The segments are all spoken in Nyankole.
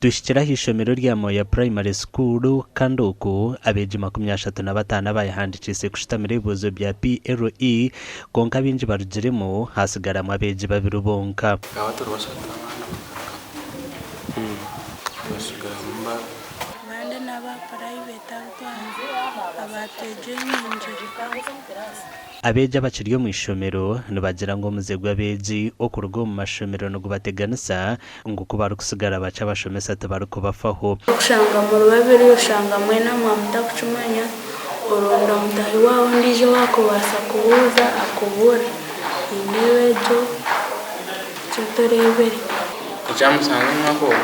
Tuhikire aha ishomero rya Moya Primary School kandi oku abeegi 35 abayehandikiise kushutamira ebibuuzo bya PLE kwonka abaingi barugiremu hasigaramu abeegi babiri bonka. Tukaba turi bashatu abaana bakarugamu twasigaramu babiri. Abandi n'aba purayiveti abatwejoiningire. Abeegi abakiri omu ishomero nibagira ngu omuze gw'abeegi okuruga omu mashomero nigubateganisa ngu ku barikusigara bakye abashomesa tibarikubafaho. Okushanga muri babiri oshanga mwena mwaba mutarikukimanya, oronda mutaahi waawe ondiijo owaakubaasa kubuuza akubura. Nindeeba egyo nikyo tureebire. Ekyamusanju omwaka ogu,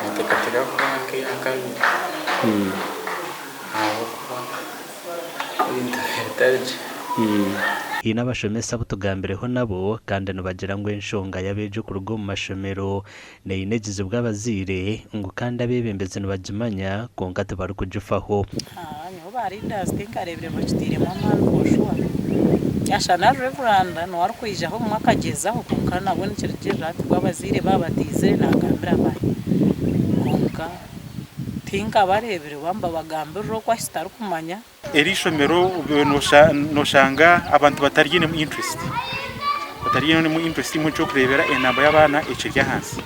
naateekateeka kuba nk'eyakabiri ahabw'okuba. Ebintu bitari gye. Haine abashomesa abu tugambireho nabo kandi nibagira ngu enshonga y'abeegi okuruga omu mashomero neine egizibwa abazaire ngu kandi abeebembezi nibagimanya kwonka tibarikugifaho. Haa nyowe ba leaders tinkareebire bakiteiremu amaani for sure. Shana na Reverand niwe arikwijaho obumwe akagyezaho kwonka nabwo nikirugiirira hati bwo abazaire baaba bataizire nagambira baahi. Kwonka Tinkabareebire oba nibabagambirira oku ahu tutarikumanya. Eri ishomero noshanga abantu bataryinemu interest, bataryinemu interest mbwenu ekyokureebera enamba y'abaana ekiri ahansi.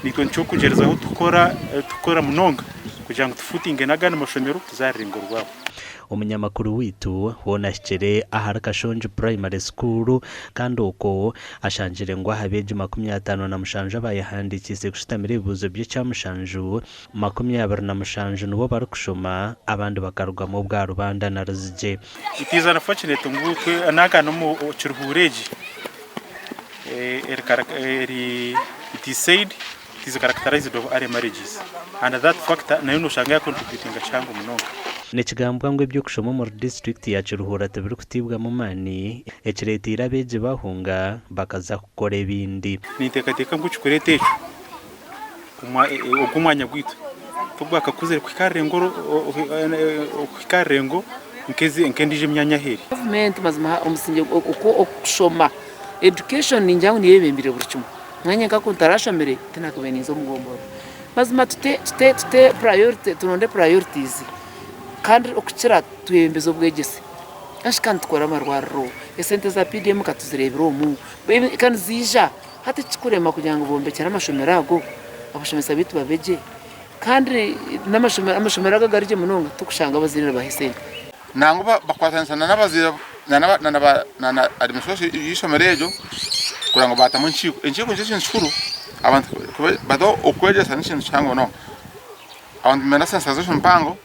Naitwe nikyo kugyerezaho tukora tukora munonga kugira ngu tufuutinge n'agandi mashomero tuze aha rurengo rwabo. Omunyamakuru waitu hoona ahikire ahari Kashongi Primary School kandi okwo ashangire ngu aha beegi 57 abayehandiikiise kushutamira ebibuuzo by'ekyamushanju, 27 nibo barikushoma abandi bakarugamu obwa rubanda na ruzigye. It is unfortunate ngu nanka n'omu Kiruhura egi eri it is said it is characterized of early marriages and that factor nayo noshanga ya contributinga kihango munonga. Nikigambwa ngu eby'okushoma omuri disiturikiti ya Kiruhura tibirikutiibwamu maani, ekireeteire abeegi bahunga bakaza kukora ebindi. Ninteekateeka ngu ekirikureeta ekyo, ogu omwanya gwaitu tigwakakuzire kuhika aha rurengo nk'endiijo emyanya ahu eri. Gavumenti mazima omusingye okushoma, education ningira ngu niyo eyebembire buri kimwe. Mwanya nka ku ntarashomire tinakabaire ninza omu gomborora. Mazima tute tute tute priority turonde priorities kandi okukira twebembeze obwegyese. Hashi ka nitukora amarwariro, esente za PDM ka tuzireebire omu, ka niziija. Hati ekikurema kugira ngu bombekyere amashomero ago, abashomesa baitu babe gye kandi n'amashomero amashomero ago agari gye munonga tokushanga abazaire nibabaha esente. Nangwa bakwatanisa na n'abazaire na na administration y'eishomero eryo kureba ngu baatamu enkiiko. Enkiiko nikyo kintu kikuru abantu bata okwegyesa n'ekintu kihango munonga. Abantu nibenda sensitization mpango,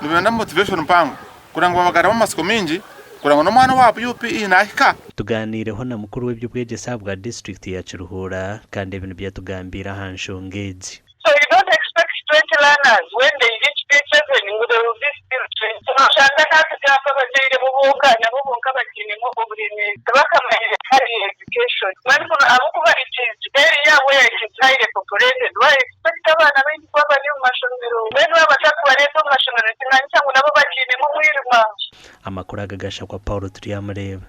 nibenda motivation mpango kureba ngu babagaruramu amatsiko maingi kureba ngu n'omwana owa UPE naahika. Tugaaniireho na mukuru w'eby'obwegyese ahabwa disiturikiti ya Kiruhura kandi ebi nibyo yatugambiire aha nshonga egi. So you don't expect 20 learners when they reach P7 ngu they will be still 20. Noshanga n'aha abazaire bo bonka nabo bonka bakiinemu oburemeezi tibakamanyire higher education. Mbwenu kunu ahabw'okuba it is area where it is highly populated wa expect abaana baingi kuba bari omu mashomero. Mbwenu baaba batakubareeta omu mashomero nikimanyisa ngu nabo bakiinemu omwirima. Amakuru aga gashakwa Paul Turyamureeba.